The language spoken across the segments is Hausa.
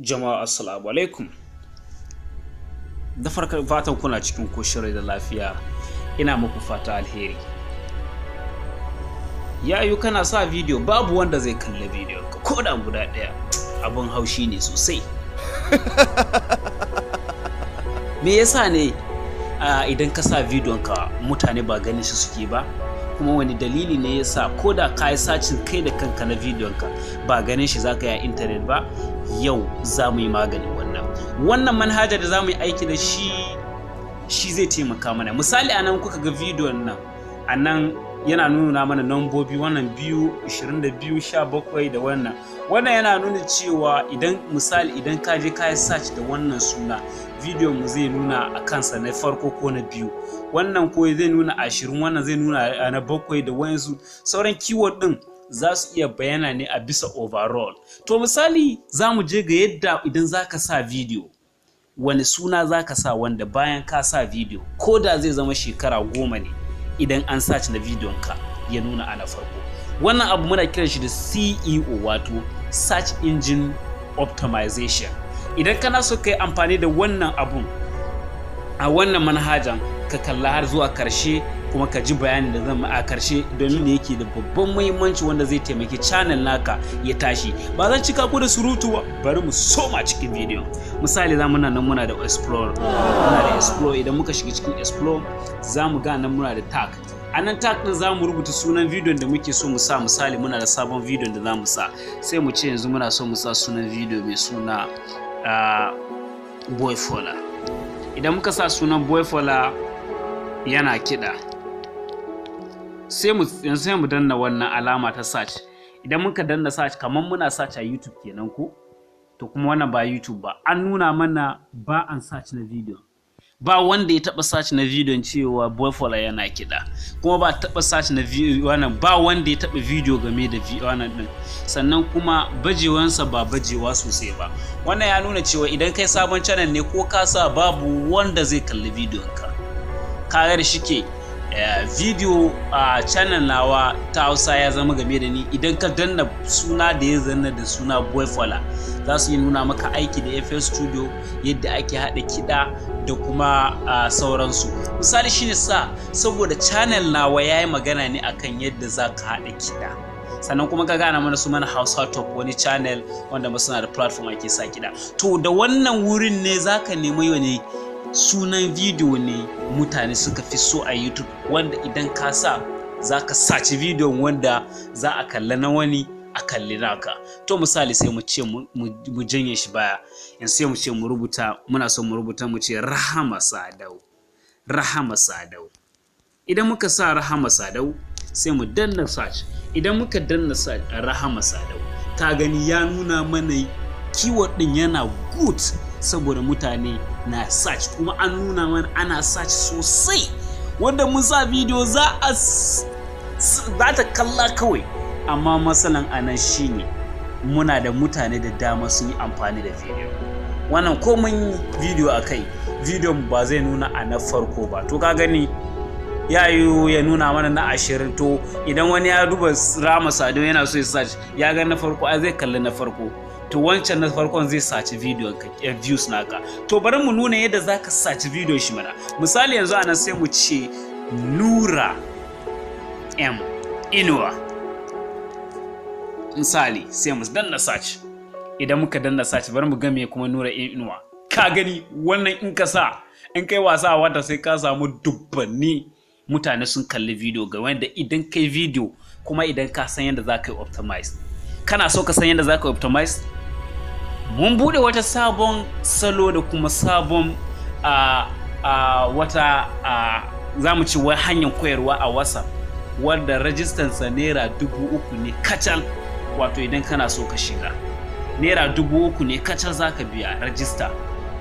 Jama'a, assalamu alaikum. Da farkon fatan kuna cikin koshin rai da lafiya. Ina muku fata alheri. Yayu kana sa bidiyo, babu wanda zai kalli bidiyon ka ko da guda ɗaya. Abin haushi ne sosai. Me yasa ne idan ka sa bidiyon ka mutane ba ganin shi suke ba? Kuma wani dalili ne yasa ko da ka yi searching kai da kanka na bidiyon ka ba ganin shi zaka yi a intanet ba? Yau za mu yi maganin wannan. Wannan manhaja da za mu yi aiki da shi, shi zai taimaka mana. Misali, anan kuka ga bidiyon nan, anan yana nuna mana nambobi, wannan 2, 22, 17 da wannan. Wannan yana nuna cewa idan, misali, idan ka je ka yi search da wannan suna, bidiyon mu zai nuna a kansa na farko ko na biyu. Wannan ko zai nuna 20, wannan zai nuna na bakwai, da wayansu sauran keyword din za su iya bayana ne a bisa overall. To, misali, za mu je ga yadda idan za ka sa bidiyo, wani suna za ka sa wanda bayan ka sa bidiyo, ko da zai zama shekara 10 ne, idan an search na bidiyon ka ya nuna a na farko. Wannan abu muna kiran shi da SEO, wato Search Engine Optimization. Idan kana so ka yi amfani da wannan abun a wannan manhajan, ka kalla har zuwa karshe, kuma ka ji bayanin da zan a karshe, domin ne yake da babban muhimmanci wanda zai taimaki channel naka ya tashi. Ba zan cika ku da surutu ba, bari mu soma cikin bidiyon. Misali, za muna nan muna da explore, muna da explore. Idan muka shiga cikin explore, za mu ga nan muna da tag. A nan tag din za mu rubuta sunan bidiyon da muke so mu sa. Misali, muna da sabon bidiyon da za mu sa, sai mu ce yanzu muna so mu sa sunan bidiyo mai suna Boyfola. Idan muka sa sunan Boyfola yana kiɗa, sai mu yanzu sai mu danna wannan alama ta search. Idan muka danna search, kamar muna search a YouTube kenan ko? To, kuma wannan ba YouTube ba. An nuna mana ba an search na video, ba wanda ya taba search na video cewa Boyfola yana kiɗa, kuma ba taba search na wannan, ba wanda ya taba video game da wannan din. Sannan kuma bajewansa ba bajewa sosai ba. Wannan ya nuna cewa idan kai sabon channel ne, ko ka sa, babu wanda zai kalli bidiyon ka. Kaga da shike video a channel nawa ta Hausa ya zama game da ni, idan ka danna suna da ya zanna da suna Boyfola, za su yi nuna maka aiki da FL Studio, yadda ake haɗa kiɗa da kuma sauransu. Misali, shine sa saboda channel nawa ya yi magana ne akan yadda za ka haɗa kiɗa. Sannan kuma ka gana mana su mana Hausa Top, wani channel wanda ma suna da platform ake sa kiɗa. To, da wannan wurin ne za ka nemi wani sunan video ne mutane suka fi so a YouTube, wanda idan ka sa za ka saci bidiyon wanda za a kalla na wani, a kalli naka. To, misali, sai mu ce mu janye shi baya. Yanzu sai mu ce mu rubuta, muna son mu rubuta, mu ce Rahama Sadau, Rahama Sadau. Idan muka sa Rahama Sadau, sai mu danna search. Idan muka danna search Rahama Sadau, ka gani ya nuna mana keyword din yana good, saboda mutane na search, kuma an nuna mana ana search sosai, wanda mun sa video za a za ta kalla kawai. Amma matsalan anan shine muna da mutane da dama sun yi amfani da video wannan. Ko mun yi video a kai, bidiyon ba zai nuna a na farko ba. To, ka gani ya yi ya nuna mana na 20. To, idan wani ya duba Rahama Sadau yana so ya search, ya ga na farko, ai zai kalli na farko. To, wancan na farkon zai saci bidiyon ka, views naka. To, bari mu nuna yadda zaka saci bidiyon shi mana. Misali, yanzu anan sai mu ce Nura M Inuwa. Misali, sai mu danna search. Idan muka danna search, bari mu game kuma Nura M Inuwa. Ka gani, wannan in ka sa, in kai wasa a wata, sai ka samu dubbanni mutane sun kalli video ga wanda idan kai video. Kuma idan ka san yadda za ka yi optimize, kana so ka san yadda za ka yi optimize, mun bude wata sabon salo da kuma sabon wata za mu ci wai hanyar koyarwa a WhatsApp, wanda rajistansa ₦3,000 ne kacal. Wato idan kana so ka shiga, ₦3,000 ne kacal za ka biya rajista.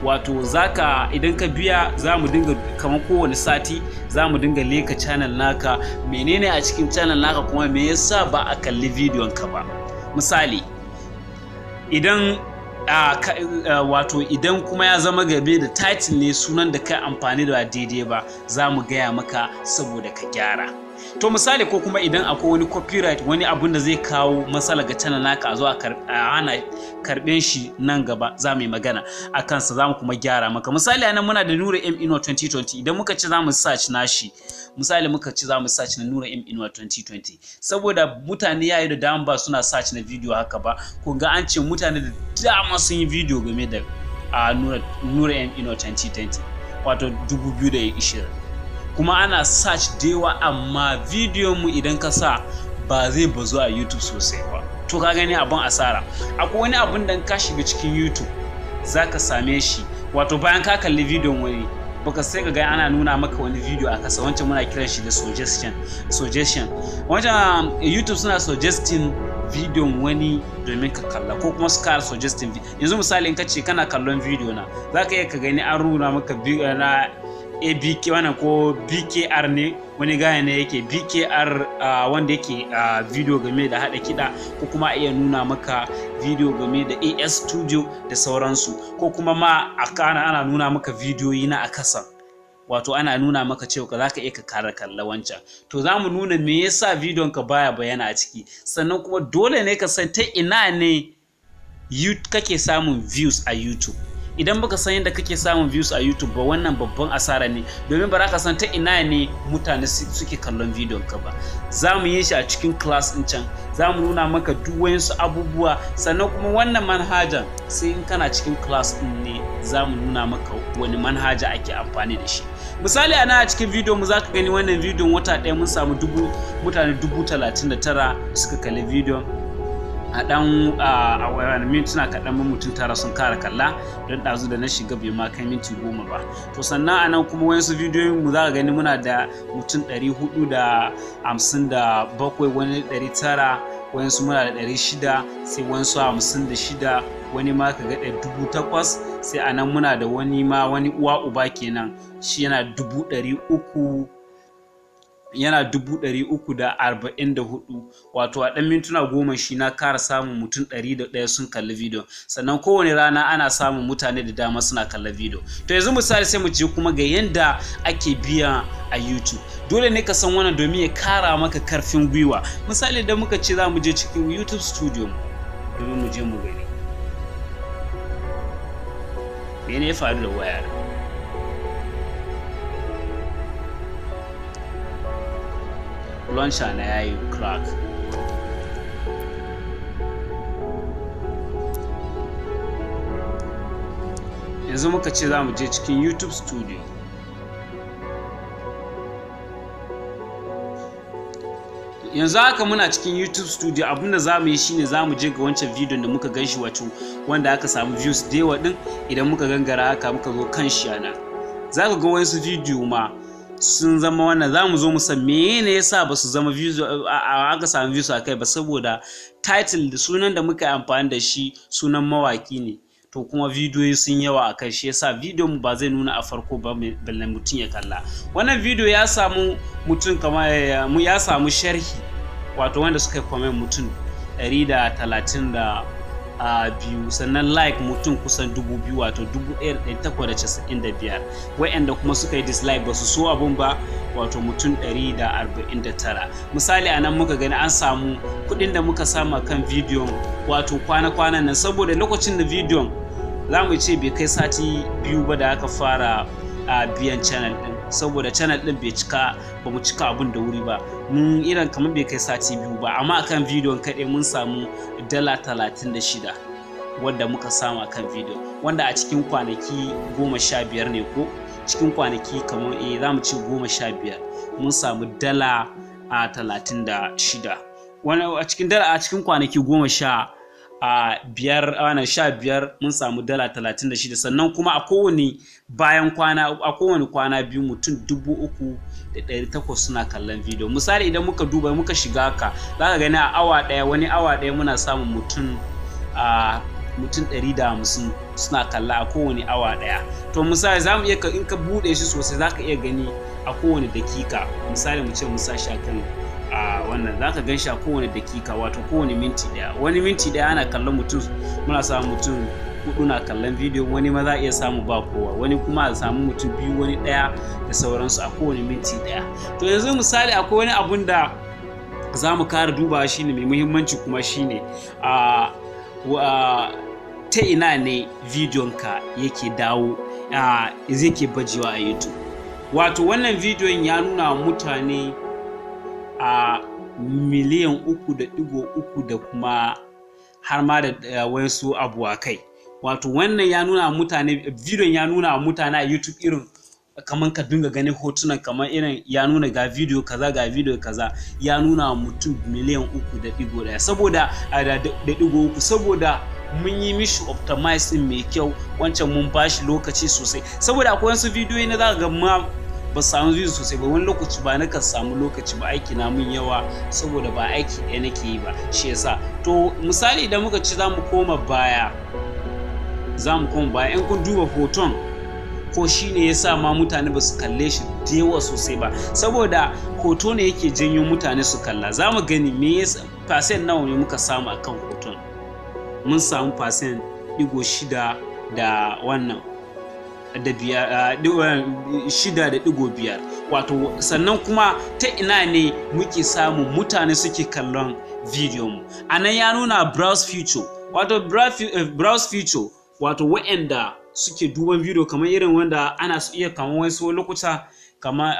Wato zaka idan ka biya, za mu dinga kamar kowane sati za mu dinga leka channel naka, menene a cikin channel naka, kuma me yasa ba a kalli bidiyon ka ba. Misali, idan wato idan kuma ya zama gabe da title ne, sunan da kai amfani da daidai ba, za mu gaya maka saboda ka gyara. To misali, ko kuma idan akwai wani copyright, wani abun da zai kawo matsala ga channel naka, a zo a hana karɓen shi nan gaba, za mu yi magana a kansa, za mu kuma gyara maka. Misali, anan muna da Nura M Inuwa 2020. Idan muka ce za mu search nashi, misali muka ce za mu search na Nura M Inuwa 2020, saboda mutane yayi da dama ba suna search na video haka ba. Kun ga an ce mutane da dama sun yi video game da a Nura M Inuwa 2020, wato 2020, kuma ana search da yawa, amma bidiyon mu idan ka sa ba zai bazu a YouTube sosai ba. To ka gani, abin asara. Akwai wani abun da ka shiga cikin YouTube zaka same shi, wato bayan ka kalli bidiyon wani baka, sai ka ga ana nuna maka wani video a kasa. Wancan muna kiran shi da suggestion. Wancan YouTube suna suggesting bidiyon wani domin ka kalla, ko kuma su kara suggesting. Yanzu misali, in ka ce kana kallon video na, za ka iya ka gani an nuna maka na ABK wannan ko BKR ne, wani gaya ne yake BKR, wanda yake video game da haɗa kiɗa, ko kuma a iya nuna maka video game da AS Studio da sauransu, ko kuma ma a kana ana nuna maka bidiyoyi na a kasa, wato ana nuna maka cewa za ka iya ka kara kalla wancan. To za mu nuna me yasa bidiyon ka baya bayyana a ciki. Sannan kuma dole ne ka san ta ina ne kake samun views a YouTube. Idan baka san yadda kake samun views a YouTube ba, wannan babban asara ne, domin ba za ka san ta ina ne mutane suke kallon bidiyon ka ba. Za mu yi shi a cikin class din can, za mu nuna maka duk wayansu abubuwa. Sannan kuma wannan manhajan, sai in kana cikin class din ne za mu nuna maka wani manhaja ake amfani da shi. Misali, a nan a cikin bidiyon mu, za ka gani wannan bidiyon wata ɗaya mun samu mutane 39,000 suka kalli bidiyon. A dan a wani mintuna kaɗan mutum 9 sun kara kalla, don ɗazu da na shiga bai ma kai minti 10 ba. To sannan a nan kuma wayansu bidiyoyin mu za ka gani muna da mutum 457, wani 900, wayansu muna da 600, sai wayansu 56, wani ma ka ga 8,000. Sai a nan muna da wani ma, wani uwa uba kenan, shi yana 300,000, yana 344,000, wato a ɗan mintuna 10 shi na kara samun mutum 101 sun kalli bidiyon. Sannan kowane rana ana samun mutane da dama suna kallon bidiyo. To yanzu misali, sai mu je kuma ga yanda ake biya a YouTube. Dole ne ka san wannan domin ya kara maka karfin gwiwa. Misali, da muka ce za mu je cikin YouTube Studio domin mu je mu gani mene ya faru da wayar. Launcher na yayi crack. Yanzu muka ce za mu je cikin YouTube Studio. Yanzu haka muna cikin YouTube Studio. Abinda za mu yi shine za mu je ga wancan bidiyon da muka gan shi, wato wanda aka samu views da yawa din. Idan muka gangara haka muka zo kan shi, ana za ka ga wasu bidiyo ma sun zama wannan. Za mu zo mu san menene yasa ba su zama views, aka samu views a kai ba, saboda title da sunan da muka yi amfani da shi sunan mawaki ne. To kuma bidiyoyi sun yawa a kai, shi yasa bidiyon mu ba zai nuna a farko ba balle mutum ya kalla. Wannan bidiyo ya samu mutum kamar ya samu sharhi, wato wanda suka yi comment, mutum 132, sannan like mutum kusan 2,000, wato 1,895, wa'anda kuma suka yi dislike, ba su so abun ba, wato mutum 149. Misali, a nan muka gani an samu kuɗin da muka samu kan bidiyon, wato kwana-kwanan nan, saboda lokacin da bidiyon, za mu ce bai kai sati 2 ba da aka fara a biyan channel din, saboda channel din bai cika ba, mu cika abun da wuri ba. Mun irin kamar bai kai sati 2 ba, amma akan bidiyon kaɗai mun samu dala 36 wadda muka samu akan bidiyon, wanda a cikin kwanaki 15 ne, ko cikin kwanaki kamar za mu ce 15, mun samu dala a 36. Wani a cikin dala a cikin kwanaki 15, ana 15, mun samu dala 36. Sannan kuma a kowane bayan kwana, a kowane kwana 2, mutum 3,800 suna kallon bidiyo. Misali, idan muka duba muka shiga ka, za ka gani a awa ɗaya, wani awa ɗaya muna samun mutum 150 suna kalla a kowane awa ɗaya. To misali, za mu iya, in ka buɗe shi sosai, za ka iya gani a kowane dakika. Misali, mu ce mu sa shi akan a wannan, za ka gan shi a kowane dakika, wato kowane minti ɗaya, wani minti ɗaya ana kallon mutum, muna samun mutum hudu na kallon bidiyo, wani ma za a iya samu ba kowa, wani kuma a samu mutum biyu, wani ɗaya da sauransu a kowane minti ɗaya. To yanzu misali akwai wani abun da za mu kara dubawa, shine mai muhimmanci kuma, shine a ta ina ne bidiyon ka yake dawo, yake bajewa a YouTube. Wato wannan bidiyon ya nuna mutane a 3.3 miliyan da kuma har ma da wasu abu a kai. Wato wannan ya nuna mutane, bidiyon ya nuna mutane a YouTube irin kamar ka dinga ganin hotunan, kamar irin ya nuna ga bidiyo kaza, ga bidiyo kaza, ya nuna mutum 3.1 miliyan saboda da digo uku, saboda mun yi mishi optimize din mai kyau. Wancan mun bashi lokaci sosai, saboda akwai wasu bidiyoyi na zaka ga ma ba samu views sosai ba. Wani lokaci ba nakan samu lokaci ba, aiki na mun yawa, saboda ba aiki ɗaya nake yi ba, shi yasa. To misali idan muka ci za mu koma baya, za mu koma baya, in kun duba hoton ko shi ne ya sa ma mutane ba su kalle shi da yawa sosai ba, saboda hoto ne yake janyo mutane su kalla. Za mu gani me yasa, percent nawa ne muka samu akan hoton. Mun samu percent digo shida da wannan da biyar, 6.5. Wato sannan kuma ta ina ne muke samun mutane suke kallon bidiyon mu? A nan ya nuna browse feature, wato browse feature, wato waɗanda suke duban bidiyo kamar irin wanda ana iya kamar wasu lokuta kamar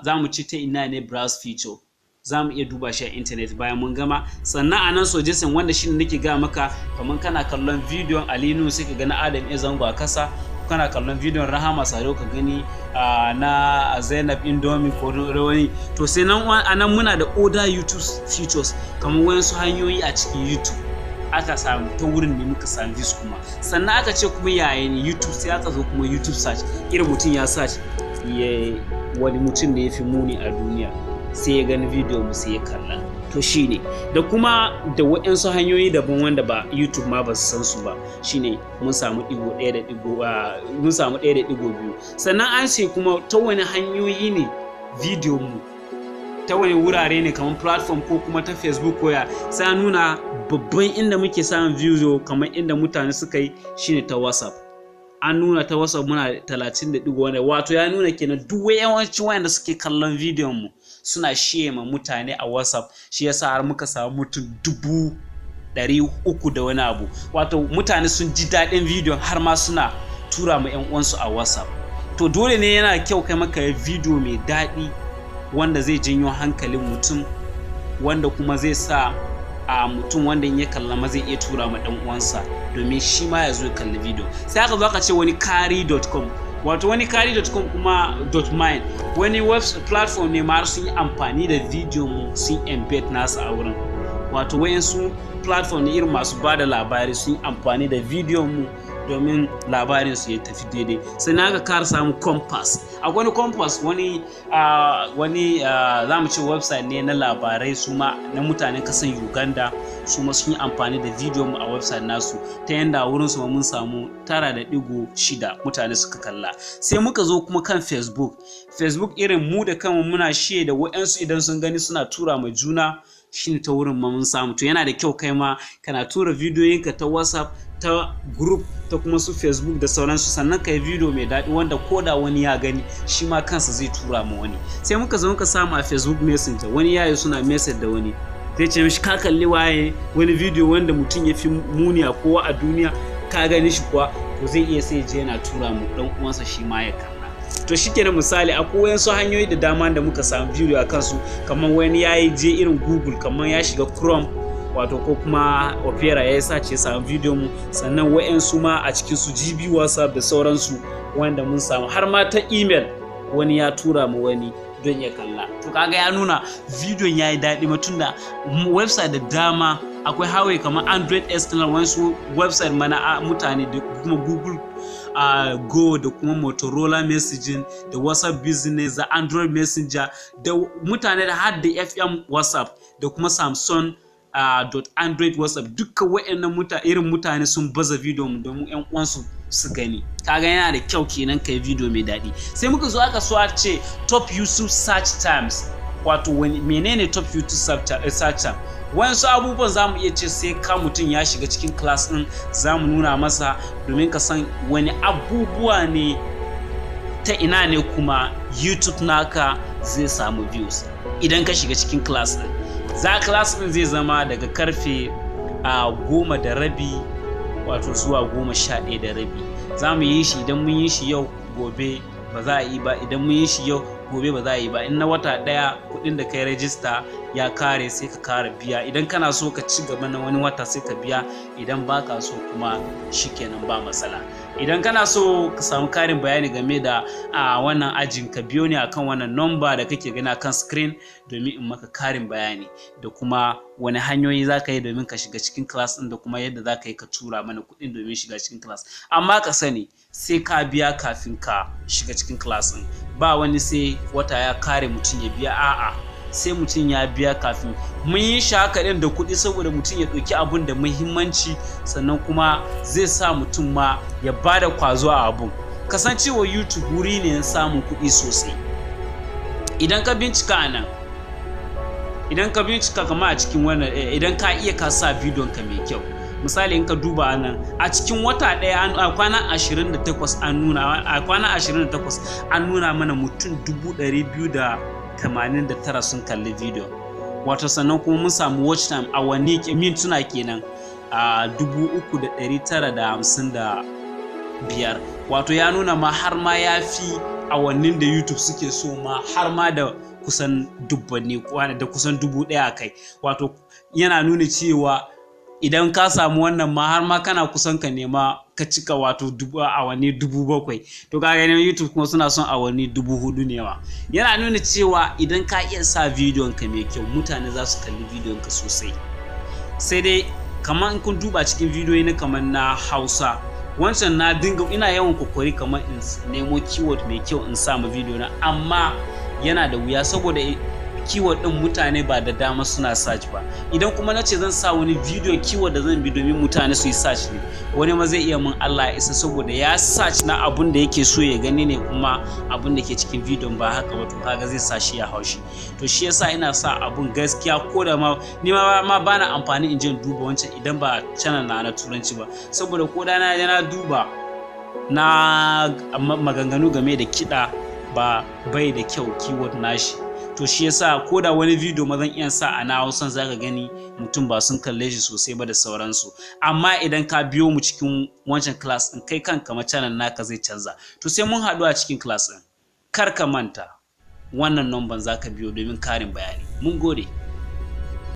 za mu ce ta ina ne browse feature, za mu iya duba shi a internet bayan mun gama. Sannan a nan suggestion, wanda shine nake ga maka, kamar kana kallon bidiyon Alinu sai ka ga na Adam A Zango a kasa, kana kallon bidiyon Rahama Sadau ka gani na Zainab Indomi ko wani. To sai nan a nan muna da other YouTube features, kamar wayansu hanyoyi a cikin YouTube aka samu, ta wurin ne muka samu views kuma. Sannan aka ce kuma yayin YouTube, sai aka zo kuma YouTube search, irin mutum ya search ya wani mutum ne ya fi muni a duniya, sai ya gani video mu sai ya kalla. To shine da kuma da waɗansu hanyoyi daban wanda ba YouTube ma ba su san su ba, shine mun samu digo ɗaya da digo, mun samu 1.2. Sannan an ce kuma ta wani hanyoyi ne video mu, ta wani wurare ne, kamar platform ko kuma ta Facebook koya, sai nuna babban inda muke samun views, kamar inda mutane suka yi, shine ta WhatsApp. An nuna ta WhatsApp muna 30 da digo wanda, wato ya nuna kenan duk yawancin wayanda suke kallon bidiyon mu suna share ma mutane a WhatsApp. Shi yasa har muka samu mutum 300,000 da wani abu. Wato mutane sun ji daɗin bidiyon har ma suna tura ma 'yan uwansu a WhatsApp. To dole ne yana kyau kai maka bidiyo mai daɗi wanda zai janyo hankalin mutum, wanda kuma zai sa a mutum wanda in ya kalla ma zai iya tura ma dan uwansa domin shi ma ya zo ya kalli video. Sai aka zo aka ce wani kari.com, wato wani kari.com kuma .mine, wani web platform ne ma sun yi amfani da video mu sun embed nasu a wurin. Wato wayansu platform ne irin masu ba da labari, sun yi amfani da video mu domin labarin su ya tafi daidai. Sai na aka kara samu Compass, akwai wani Compass, wani za mu ce website ne na labarai, su ma na mutanen kasan Uganda, su ma sun yi amfani da video mu a website nasu, ta yanda wurin su mun samu 9.6 mutane suka kalla. Sai muka zo kuma kan Facebook. Facebook irin mu da kanmu muna share da wa'yansu, idan sun gani suna tura ma juna, shine ta wurin ma mun samu. To yana da kyau kai ma kana tura bidiyoyinka ta WhatsApp, ta group, ta kuma su Facebook da sauransu. Sannan ka yi bidiyo mai daɗi wanda ko da wani ya gani shi ma kansa zai tura ma wani. Sai muka zo muka samu a Facebook Messenger, wani yayi suna message da wani, zai ce mishi, "Ka kalli waye wani bidiyo wanda mutum ya fi muni a kowa a duniya, ka gani shi kuwa?" To zai iya sai je yana tura mu dan uwansa shi ma ya kalla. To shikenan, misali akwai wayansu hanyoyi da dama da muka samu bidiyo a kansu, kamar wani ya yi je irin Google, kamar ya shiga Chrome wato ko kuma Opera ya sace samu bidiyon mu. Sannan wayansu ma a cikin su GB WhatsApp da sauransu wanda mun samu, har ma ta email wani ya tura mu wani don ya kalla. To kaga ya nuna bidiyon ya yi daɗi ma, tunda website da dama akwai hawaye kamar Android external, wasu website mana mutane da kuma Google Go da kuma Motorola messaging da WhatsApp Business da Android Messenger da mutane da har da FM WhatsApp da kuma Samsung .android WhatsApp, duka wa'annan irin mutane sun baza video mu domin yan uwansu su gani. Kaga yana da kyau kenan kai video mai daɗi. Sai muka zo aka so a ce top YouTube search terms, wato wani menene top YouTube search term? Wayansu abubuwan za mu iya ce sai ka mutum ya shiga cikin class ɗin za mu nuna masa, domin ka san wani abubuwa ne, ta ina ne kuma YouTube naka zai samu views. Idan ka shiga cikin class ɗin, za class ɗin zai zama daga karfe 10:30, wato zuwa 11:30 za mu yi shi. Idan mun yi shi yau, gobe ba za a yi ba. Idan mun yi shi yau, gobe ba za a yi ba. In na wata ɗaya, kuɗin da kai rajista ya kare, sai ka kara biya. Idan kana so ka ci gaba na wani wata, sai ka biya. Idan baka so kuma, shikenan, ba matsala. Idan kana so ka samu karin bayani game da a wannan ajin, ka biyo ni akan wannan number da kake gani akan screen domin in maka karin bayani da kuma wani hanyoyi za ka yi domin ka shiga cikin class ɗin, da kuma yadda za ka yi ka tura mana kuɗin domin shiga cikin class. Amma ka sani, sai ka biya kafin ka shiga cikin class ɗin. Ba wani sai wata ya kare mutum ya biya, a'a, sai mutum ya biya kafin. Mun yi shi haka ɗin da kuɗi saboda mutum ya ɗauki abun da muhimmanci, sannan kuma zai sa mutum ma ya ba da kwazo a abun. Kasancewa YouTube wuri ne na samun kuɗi sosai. Idan ka bincika a nan, idan ka bincika kama a cikin wannan, idan ka iya ka sa bidiyon ka mai kyau, misali in ka duba nan, a cikin wata ɗaya, a kwana 28 an nuna, a kwana 28 an nuna mana mutum 289,000 sun kalli bidiyon, wato sannan kuma mun samu watch time, awanni, mintuna kenan, a 3,955, wato ya nuna ma har ma ya fi awannin da YouTube suke so ma, har ma da kusan dubbanni, da kusan 1,000 a kai. Wato yana nuna cewa idan ka samu wannan ma, har ma kana kusan ka nema ka cika, wato awanni 7,000. To ka ganin YouTube kuma suna son awanni 4,000 ne ma. Yana nuna cewa idan ka iya sa bidiyon ka mai kyau, mutane za su kalli bidiyon ka sosai. Sai dai kamar in kun duba cikin bidiyoyi na kamar na Hausa wancan, na dinga ina yawan kokari kamar in nemo keyword mai kyau in sa ma bidiyo na, amma yana da wuya saboda keyword din mutane ba da dama suna search ba. Idan kuma na ce zan sa wani video keyword da zan bi domin mutane su yi search ne, wani ma zai iya min Allah ya isa, saboda ya search na abun da yake so ya gani ne, kuma abun da ke cikin bidiyon ba haka ba. To kaga zai sa shi ya haushi. To shi yasa ina sa abun gaskiya, ko da ma ni ma bana amfani in je in duba wancan idan ba channel na na Turanci ba, saboda ko da na duba na maganganu game da kiɗa, ba bai da kyau keyword nashi. To shi yasa ko da wani video ma zan iya sa a na Hausan, zaka gani mutum ba sun kalle shi sosai ba da sauransu. Amma idan ka biyo mu cikin wancan class din, kai kanka ma channel naka zai canza. To sai mun haɗu a cikin class din. Kar ka manta, wannan number zaka biyo domin karin bayani. Mun gode.